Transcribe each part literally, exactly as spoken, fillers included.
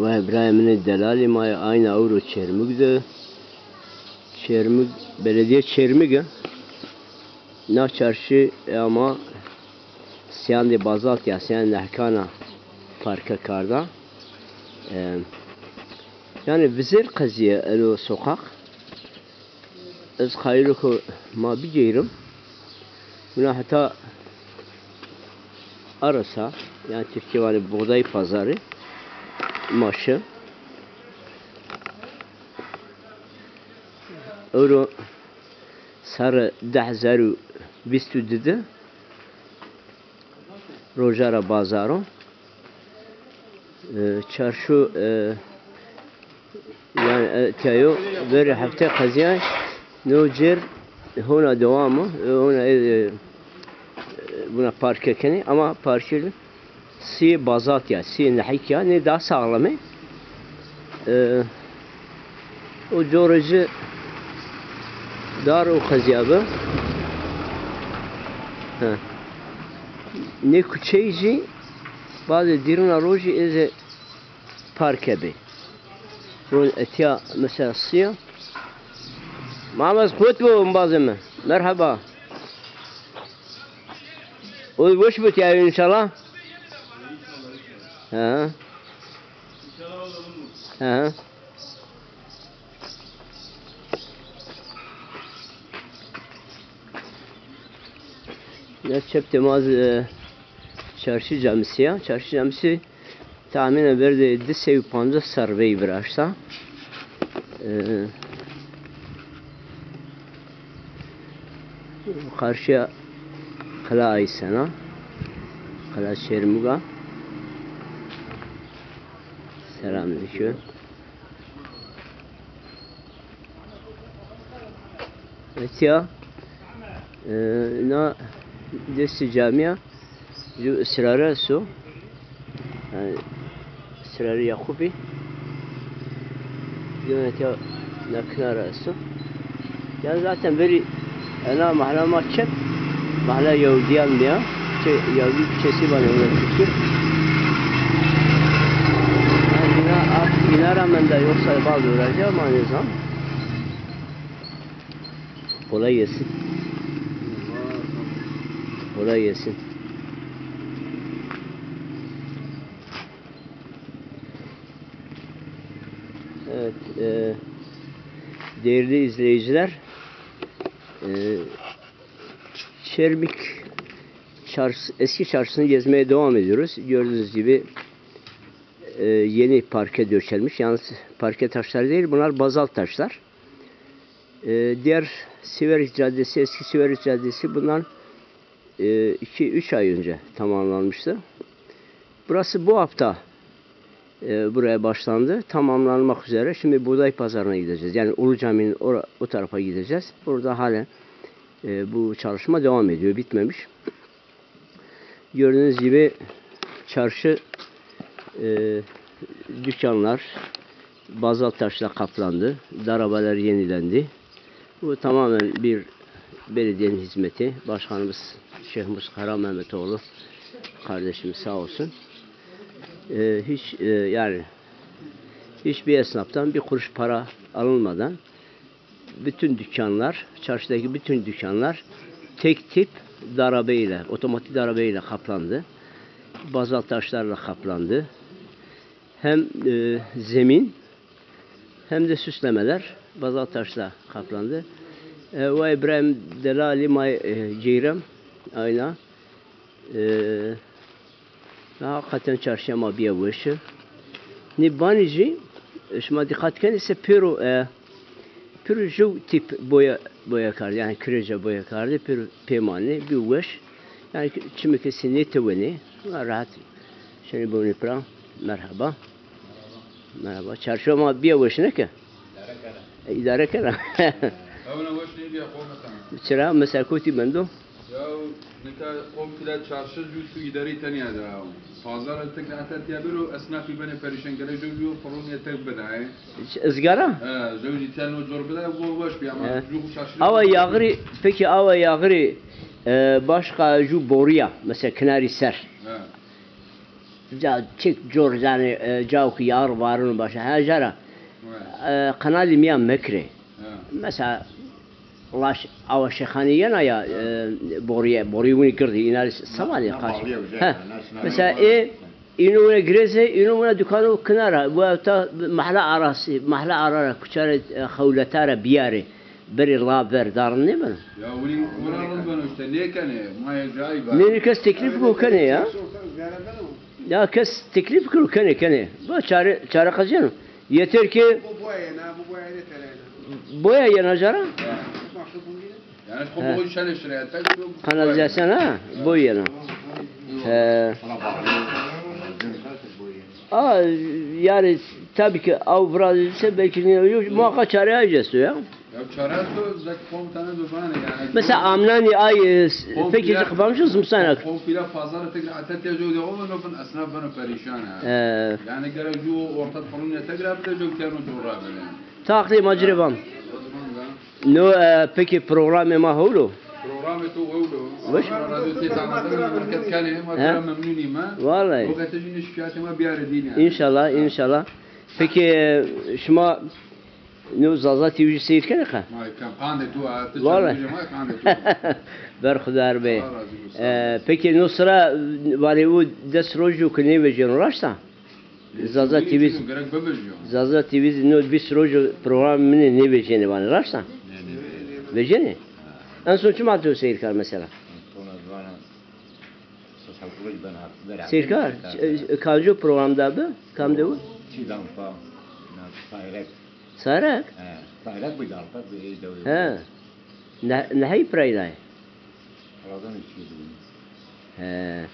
Vay birayê min ê delalî, ma yê ayna ewro Çêrmûg de. Çêrmûg, belediye Çêrmûg e. Na çarşî e ama siyandê bazalt ya, siyandê nehkana parke karda. E, yanî vizêr qezîye eno soqaq. Ez qayîl o ke ma bigeyrim. Wina heta Arasa, yanî Tirkî vanê buğday pazarı ma şi. Ewro serre di hezar û vîst û di de roja ra bazar o. E, çarşu, e, yanî, e, tiyayo verê hefte qezîyay, no cêr hona dewam o, e, hona, e, e, buna parke kenê, ama parkê siyê bazalt ya, siyê nehîk ya, nê daha sağlam ê. E, o corê ci dar o qezîyabi. He. Nê kuçeyî jî bazê dîruna rojî êzê parke bê. Ron etiya mesela siya. Mames, qut bo embazê mi. Merheba. O weş bo tiya înşallah. Ha. Ha. Ya çep de ma, e, çarşî camisi ya. Çarşî camisi tahmînen verdê di sey û pancas serr veyî viraşta. E, qarşîya Qila Aysena, Qila Çêrmûga. Selamünaleyküm. Etiya, e, na destê camîya ju israre esto. Yanî israrê Yaqûbî. Ju etiya na kinara esto. Yanî zaten verî ena mahla ma çep, mahla Yahudîyan bîya. Çe, Yahudî kuçesi vanê ona Tirkî. Yanî îna, artık îna ra menda, yoksa bazı öğrenci ama nêzan. Kolay gelsin. Kolay gelsin. Evet, e, değerli izleyiciler, e, Çermik Çarşısı, eski çarşısını gezmeye devam ediyoruz. Gördüğünüz gibi, e, yeni parke döşenmiş. Yalnız parke taşları değil, bunlar bazalt taşlar. E, diğer Siverik Caddesi, eski Siverik Caddesi bundan, e, iki üç ay önce tamamlanmıştı. Burası bu hafta, e, buraya başlandı. Tamamlanmak üzere. Şimdi Buğday Pazarı'na gideceğiz. Yani Ulu Cami'nin ora-, o tarafa gideceğiz. Orada halen, e, bu çalışma devam ediyor, bitmemiş. Gördüğünüz gibi çarşı, e, dükkanlar bazalt taşla kaplandı. Darabeler yenilendi. Bu tamamen bir belediyenin hizmeti. Başkanımız Şeyh Mus-, Kara Mehmetoğlu kardeşimiz sağ olsun. E, hiç, e, yani hiçbir esnaftan bir kuruş para alınmadan bütün dükkanlar, çarşıdaki bütün dükkanlar tek tip darabe ile, otomatik darabe ile kaplandı. Bazalt taşlarla kaplandı. Hem, e, zemin hem de süslemeler bazalt taşla kaplandı. E, wa İbrahim Delali may, e, Ceyrem ayna. E, Hakikaten çarşîya ma bîya weş. Nê banî jî, e, şima dîqat kenê se pêro, e, pêro jew tîp boya, boya kerdî, yanî kirêca boya kerdî, pêro pê manê, bî weş. Yanî çimê kesî nêtewenê, rehet şenê bonê pira. Merheba. Merheba. Çarşîya ma bîya weş neke? E, îdare kena. Ewna weş nêbîya, qomê xo. Çira? Mesela kotî mendo? Ya, nika qom kila çarşi jû tu îdareyî tenya de. Pazar tek heta tiya biro, esnafî benê perîşan, gelek jew jû firûnê tek bida, e. Izgara? E, jew jî tiya no cor bida, bu weş bî ama jû çarşi. Awa yağirî, peki awa yağirî, e, başka jû borîya, mesela kinarî ser. E. Ca, çik cor zanê, e, cao ki yar varino başa. Ha, jara. E, kanalî mîyan mekirê. Mesela, laş, awa Şêxanî yena ya, e, borîye, borî winî gird î, îna rê samanî qaç. Ha, mesela, ê, îno wina girêse, îno wina dukano kina ra. Bu ta mahla arası, mahla ara ra, kuçarê, e, xewleta ra biyarê. Berê la ver darin nêbeno. Ya, winî wina rind beno îşte, nêkenê, ma yê cayî ver. Nê, nê kes teklîf ko kenê ya. Ya kes teklîf kiro kenê, kenê. Bu çare, çare qezîyeno. Yeter ki boya yena, boya yena jara. Yani xo boyu şene şiraya tek. Kanalizasyon ha, boyu yena. He. A, yani tabii ki av biraz ise belki ne, muhakkak çare ayıcası ya. Ya çare to zek komutana do bane yani. Mesela amnani ay, e, peki qıpamışız mı sana? Komple pazarı tek ata tecavüz olma no bin esnaf beno perişan ha. Ee. Yani gerek ju orta kurun ya tek rap tecavüz kerno cora bene. Taxtê ma ci rê van. No, e, peki programê ma hewlo? Programê to hewlo. Weş. Radyo tê tanıtım memleket kenê, ma tira memnunî me. Vallahi. O gete jî şikayetê ma biyarê dînî. İnşallah, inşallah. Peki, e, şima no Zaza T V jî seyr kenê qe? Ma kam qandê tu a, tu. Vallahi. Çarmîjê ma qandê tu. Berxudar be. Allah razı olsun. E, peki no sıra, vanê u des roj o ki nêvejîyeno, raşt a? Zaza T V, Zaza T V no vîst rojo programê min ê nêvejênê vanê, raşt a? Vejênê? En son çima to seyr kar mesela? Seyr kar? E, kanco program da bi? Kam de bu? Çî dampa, na, Sayrek. Sayrek? He, Sayrek bi dampa, bi ey dewe. He. Ne, nehey piraynaye? He.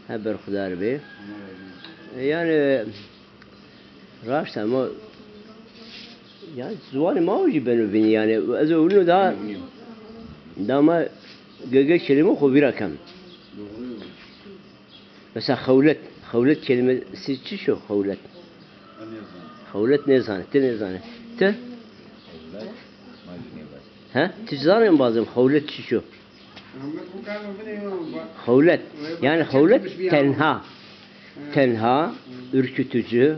He, berxudar bê. E, yani, raşt ama, ya, ziwanê ma jî beno vînî yani. Ez o wino daha, daha ma gege kelîme xo vîra kem. Mesela xewlet. Xewlet kelimesi çi şo? Xewlet. Xewlet nêzanê. Ti nêzanê. Ti? He? Ti zanê embazê mi xewlet çi şo? Xewlet. Yani xewlet tenha. Tenha, ürkütücü,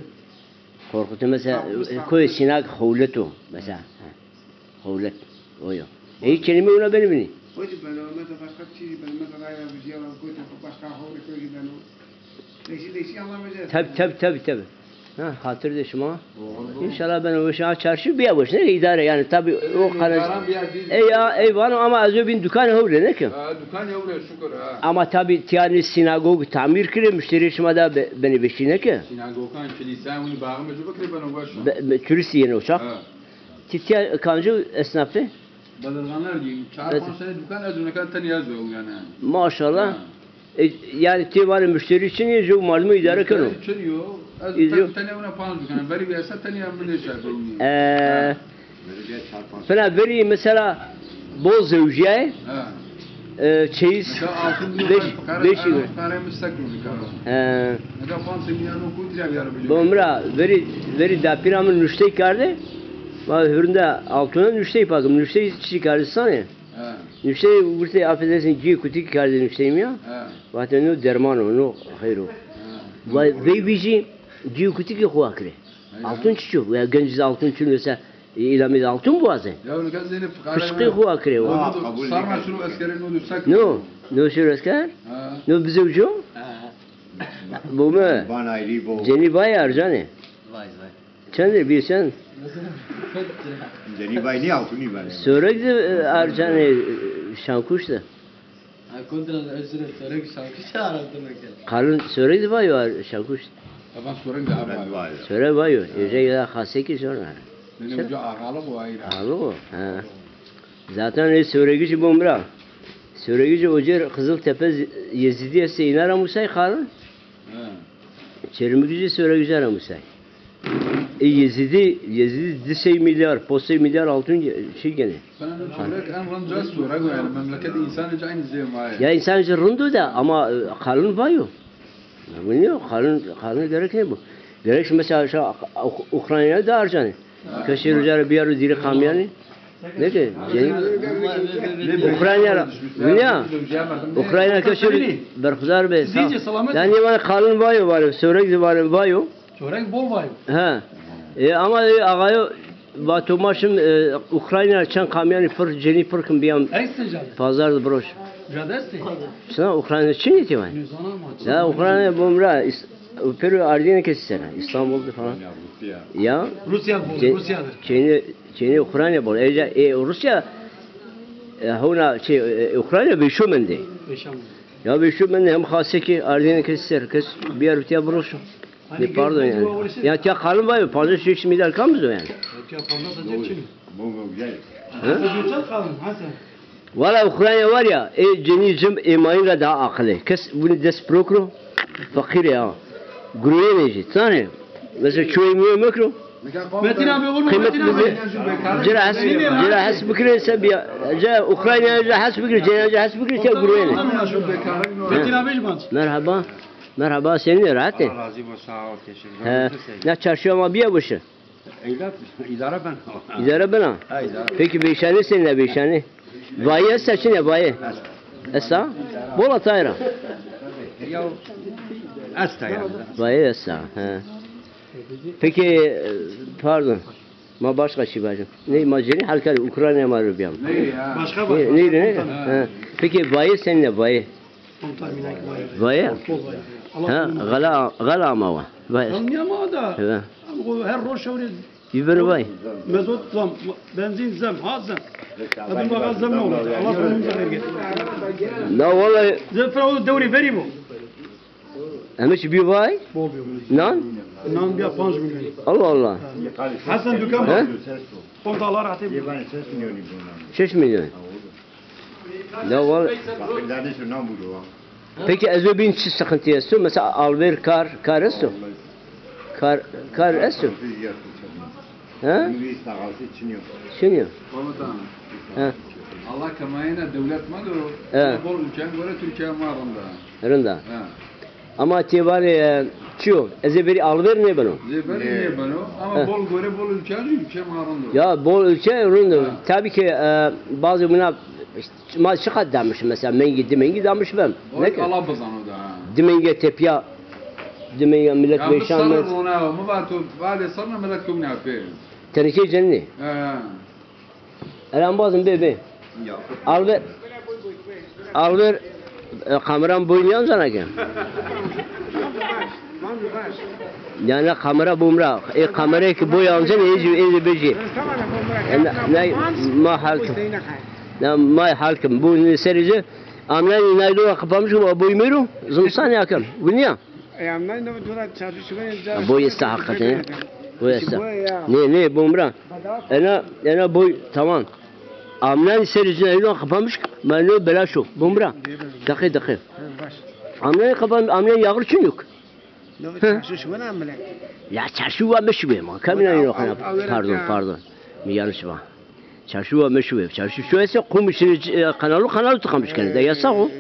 korkutucu. Mesela, e, koyê Sînag xewlet o. Mesela. Xewlet. O yo. Ey kelîme wina benê vînî. Hocam, beno, mesela başka bir şey, ben mesela ya bir şey var, koyta başka xewlet o jî beno. Değişik değişik anlam vereceğiz. Tabi, tabi, tabi, tabi. Ha, hatır de şima. Doğru, doğru. İnşallah ben o şa çarşı bir yavaş ne idare yani tabi o kadar. Ey ya, ey vano ama ez bin dukan hewle ne ki? Ha, dukan hewle şükür ha. Ama tabi tiyanî sinagog tamir kire müşteri şima da be-, beni beşine ki. Sinagogan, kilîsa, winî baxê mi ci bikirê beno weş. Be-, be-, turîst yeno uçak. Ha. Ti tiya kancı esnafı? Bezirganlar diyeyim. Çar panc sene dukan ez nika tenya ez o yani. Maşallah. Ha. E, yani ti vanê müşteri çinî, ju merdimî îdare keno. Müşteri çinî yo. Ez tenya wina panc dukan. Verî vêsa tenya min nêşa beyî. E, fina verî mesela bol zewjîyaye. Ha. E, çeyiz beş, beş yıl. He. Bo mi ra verî, verî dapîra mi nuştey karde. Va hurinde altuna nuştey pakim. Nuştey çi karde sanê? He. Nuştey gurtê, affedersin, cî kutik karde nuştey mi ya. He. Vate no derman o, no xeyr o. He. Va vey vîjî cî kutikî xo akirê. He. Altun çiço? Ya gencî altun çin mesela. E, îlamî de altun buwaze. Ya, nika zênê fiqare. Fişqî xo akirê wa. Sarna şiro eskere no du sak. No, no şiro esker? Ha. No bizewco? Ha. Bu mu? Ban ayrî bu. Cenî vay arcanê. Vay vay. Çend lira bir sen? Cenî vay ne altuni vay. Sörek de, e, arcanê, e, şankuş de. Ha, kontra da özüre sörek şankuş aradı mı ki? Kalın sörek de vay var şankuş. Tamam, sörek de abi var. Sörek vay var. Ece ya xase ki sonra. Benim uca ağalık o ayrı. Ağalık o. Ha. Zaten e, Sövregijî bo mi ra. Sövregijî ocer Qiziltepe Z-, Yezîdî estê, îna ra musay xalin. Ha. Çermigijî Sövregijî ra musay. E, Yezîdî, Yezîdî di sey milyar, poz sey milyar altun ge-, şey gene. Fena no Sovreg en rind ca Sovreg o yani, memleket însanê ci aynî zê ma yê. Ya însanê ci rind o de ama, e, xalin vay o. Ya bu ne o? Xalin, xalin gerek ne bu? Gerek şu mesela şu Uk-, Ukraynaya da arcanê. Ha. Kesê uca ra biyaro dîrê kamyanî. Ne ki? Ukrayna, ya. Ukrayna ke şöyle berxudar be. Sağ. Yani var kalın vayo var, sörek de var vayo. Çörek bol vayo. Ha. E, ama e, ağayo vato ma şim, e, Ukrayna çend kamyonî pir, cenî pir kim biyam. Pazar de broş. Jade estê? Şuna Ukrayna çin iti var. Ya Ukrayna bomra, pero Ardenî ke sena, İstanbul'da falan. Ya. Rusya bol, Rusya'dır. Çeyni, çeyni Ukrayna bol. Eca, e, Rusya, e, hona, şey, e, Ukrayna bir şu mende. Ya bir şu mende hem xase ki Ardenî ke ser, kes bir yer bitiya broşu. Ne, pardon yani. Ya tiya kalın var ya, pancas şeş milyar kam o yani? Tiya pancas sadece çin. Hı? Wala Ukrayna var ya, e, cenî cim e mayîn ra daha aqil ê. Kes wini dest pirokiro, feqîr ê ha. Guroyêne jî, tanê. Mesela çoyê mi mekro. Metin abi, olur mu Metin abi? Cira has, cira has bikire se biya. Ca Ukrayna ca has bikire, cira ca has bikire se guroyêne. Metin abi jî banc. Merhaba. Merhaba, senî, rahat ê? Allah razî bo, sağ ol, teşekkür ederim. He. Na çarşuya ma biya boşu. Îdare bena. Îdare bena? Ha, îdare. Peki veyşanî senî, veyşanî? Vaye esta çin ya, vaye? Esta? Bola tayra. Ya, esta yani. Vaye esta, he. Peki, e, pardon. Ma başka şey bacım. Ne, ma cenî halkari Ukrayna ma rubiyam. Başka bak. Ne, ne, ne? Ha. Peki vaye senî, vaye? Vaye? Ha, gala, gala ama wa. Vaye. Yanmıyor ama da. Evet. Ama o her roş şöyle. Biber vay. Mezot zam, benzin zam, ha zam. Kadın baka zam ne olacak? Allah sonumuza vergin. La vallahi. Zefra o devri veri bu. Emiş bir vay. Bol bir. Nan? Nan bir panc milyon. Allah Allah. Hasan dükkan. He? Kontalar atayım. Şeş milyon. Ya val- Peki ez o bin çi sıkıntı esto? Mesela alver kar, kar esto? Kar, kar esto? Ha? Çin yo. Komutan. Ha. Allah kemayena devlet ma do. He. Bol ülken göre Türkiye ma rinda. Rinda. Ha. Ama ti vanê, e, çi yo? Ez ê verî alver nêbeno. Zê verî nêbeno, ama bol gore bol ülke jî ülke ma rind o. Ya bol ülke rind o. Ha. Tabii ki, e, bazı buna, işte, ma çiqat damiş mesela, mengî, di mengî damiş ben. Oy, ne ki? Allah bizano da. Di mengî tepya, di mengî millet veyşan. Ya bu sarı rona, mi vato, vale sarı millet kewna pê. Tenike cenni. He. Ela embazim bê, bê. Al ver. Al ver. E, kameram boy nîyancena ke. Yani kamera bumra. E, kamerayê ki boy ancen, e, ê zî, ê zî bêjî. E, ne, ne, ma halkim. Ne, ma halkim. Bu ne serî zî. Amnayî naylona kapamış ki boy mêro. Zimstan ya kem. Bu niye? E, amnayî ne, dura çarşı şubenê. Ya, boy esta hakikaten ya. Boy esta. Ne, ne, bumra. Ena, ena boy, tamam. Amnanî serê ci naylon kapamış, ma no belaş o. Bumra. Daqe, daqe. Amnanî kapamış, amnanî yağır çin yok. Ya çarşı wa meşwe ma. Kamina yok. Pardon, pardon. Mi yanlış var. Çarşı wa meşwe. Çarşı şu ise kum içine, e, kanalı, kanalı tıkamış kendine. Yasak o.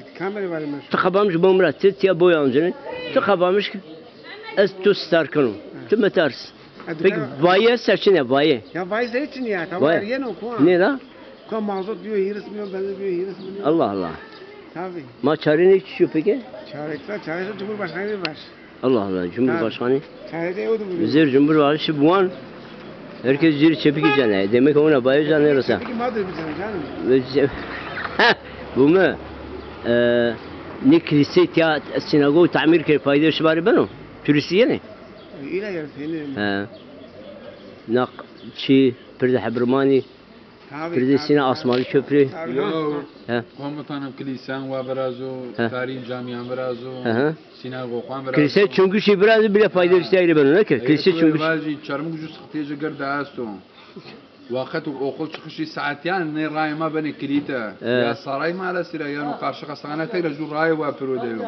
Tıkamış bumra. Ti tiya boy ancını. Tıkamış ki. Ez tu star keno. Tu metars. Peki vaye serçine vaye. Ya vaye serçine ya, tamam, yeno kuan. Ne la? Kuan mazot diyor, hîris milyon, benzin diyor, hîris milyon. Allah Allah. Tabii. Ma çare ne çiçiyor peki? Çare, çare Cumhurbaşkanı var. Allah Allah, Cumhurbaşkanı. Çare de o da bu. Bizler Cumhurbaşkanı şu buan. Herkes ciri çepik cene. Demek ona vaye cene rasa. Çepik madır bizim canım. Bu mu? Ee, ne kilise ya sinagogu tamir ke fayda şu bari beno. Turîstî yenê? Îla ya peynir. He. Naq çi, pirdê Hebirmanî, pirdê Sîna Asmalı Köprü. Yo. He. Komutanım kilîsen wa virazo, tarîn camîyan virazo, sînagoxan virazo. Kilîse çunguşî virazo bile fayda işte ayrı ben ona ki. Kilîse çunguş. Vajî çarmik ju sıkıntı girda esto. Waqet okul çıkışı saatiyan ne rayê ma benê kilîte. Ya saray ma ala sira ya no karşı hastanete ra ju rayê wa piro de yo.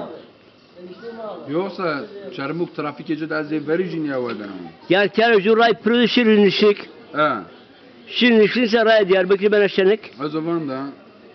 Yoksa Çermûg trafîkê ci de ez ê verî jî nîya wedeno. Ya kero ju ray piro şir nişik. He. Şir nişik se ray Diyarbekir bena şenik. Ez o vanda.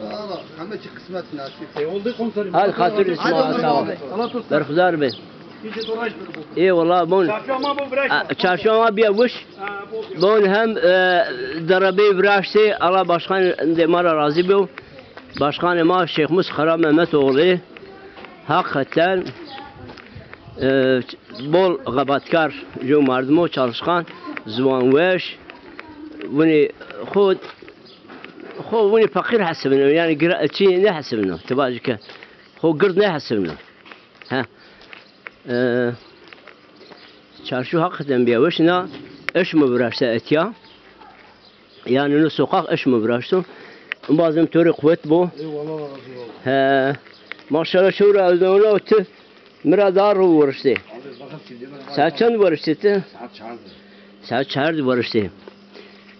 Ama heme çi kısmet nasip. E, oldu komiserim. Hal xatir Hadi sima, komiserim. Sağ ol. Allah tutsun. Berxudar be. Eyvallah, bon. Çarşıya ma bu bırak. A, çarşıya ma biya wiş. Ha, bu. Bon hem, e, darabey viraştê, Allah başkan de ma ra razî bo. Başkanê ma Şêxmus Xera Mehmetoğlu. Hakikaten, e, bol xebatkar, jo merdimo çalışkan, ziwanweş. Winî xo, xo winî feqîr hesibino, yanî gira-, çî nêhesibino, ti vajî ke xo gird nêhesibino. He. E, çarşu hakikaten bîya weş, na eşmo viraşte etya. Yanî no sokak eşmo viraşto. Embazem to rê quwet bo. Eyvallah, Allah razı olsun. He. Maşallah, şewra ez ona ti mi ra daha ro weriştê. Abi, bakın şimdi ben Saet çend weriştê ti? Saat çardı. Saet çar di weriştê.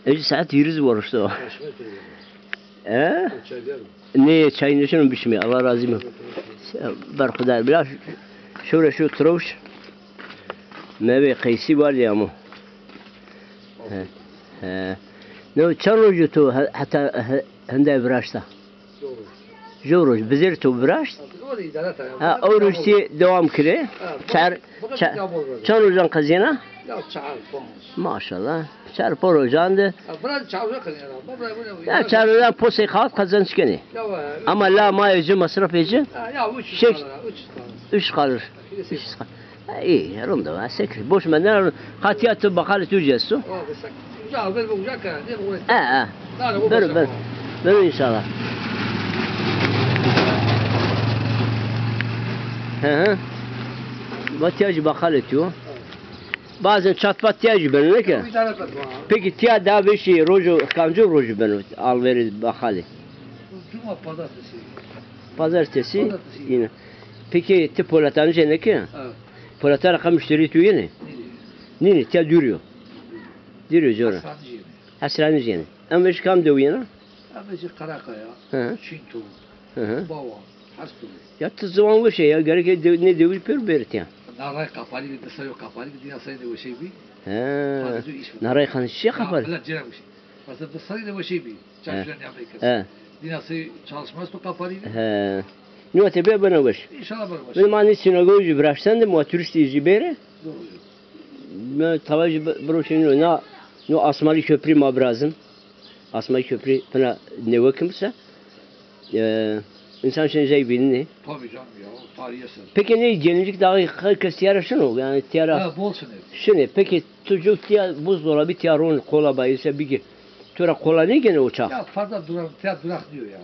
Ez saet hîris werişto. Beş metre. He? Çay der mi? Nê, çay nêşino bişmê. Allah razî bo. Berxudar. Bila şewre şew tirewş. Meyvê qeysî var ya ama. He. He. No çend roj o to he-, heta he-, hende viraşta? Jew roj. Bizêr to viraşt? Ha, o roj ti dewam kirê. Çar, çar, çend rojan qezêna? Ya çar, ponc. Maşallah. Çar ponc rojan de. Ya, biraz çar rojan qezêna. Ya, çar rojan posê xalat qezenc kenê. Ya, ama la mayê ci, masrafê ci? Ha, ya, üç yüz kalır, üç yüz kalır. Üç kalır. Üç yüz kalır. Ha, îyî, rind o, ha, sekir. Boş mendena, qatîya tu baqalê tu ci esto. Uca, ver, uca kara, ne bu? E, e. Bero, bero. Bero inşallah. Hı hı. Va tîya jî baqalê tu. Bazen çat pat tîya jî beno, ne ke? Peki tîya da vêşî rojo, kamco rojo beno alverê baqalê? Cuma, pazartesi. Pazartesi. Pazartesi. Yine. Peki ti polatani jê, ne ke? Evet. Polatana qe muşterî tu yenê? Nînê. Nînê, tîya dûrî yo. Dûrî yo, cor a. Hesranî jî yenê. Hesranî jî yenê. Em vêşî kam dew yena? Em vêşî Karakaya, Hı hı. Çînto, Hı hı. Bawa, Hesto. Ya ti ziwan weş ê ya, gerek e dew-, nê dewî pêro bêrî tîya. Naray Kaparî, di serrî yo Kaparî, dîna serrî de weşey bî. He. Naray Xanî çi Kaparî? Mesela cêra weşey. Mesela di serrî de weşey bî. Çarşuya nîya bey kes. He. Dîna serrî çalışma esto Kaparî bî. He. Nîyo te bê bena weş. İnşallah bena weş. Benim anne sinagoga jî viraştende, ma turîstî jî bêrê. Doğru. Me tava jî bi-, biro şîno na, no Asmalı Köprü ma birazin. Asmalı Köprü fina newe kim se. E, insan şin jey bînî. Tabii canım ya, o tarihi eser. Peki ne Gelincik Dağı, herkes tîya ra şino, yanî tîya ra. Ha, bol şinê. Şinê. Peki tu ju tîya buzdolabı tîya ron, kola bayı se bigi. Tu ra qola nêgêne o çax? Ya fazla dura-, tiya duraq nîyo ya.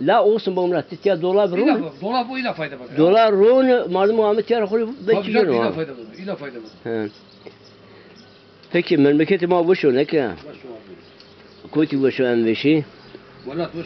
La olsun bamra, ti tiya dolab ron. Dolab o îla fayda ver. Dolab ron, mardim ame tiya ra xo rê belkî gêno. Îla fayda ver, îla fayda ver. He. Peki, memleketê ma weş o, neke? Weş o abi. Kotî weş o, en weşî? Welat weş.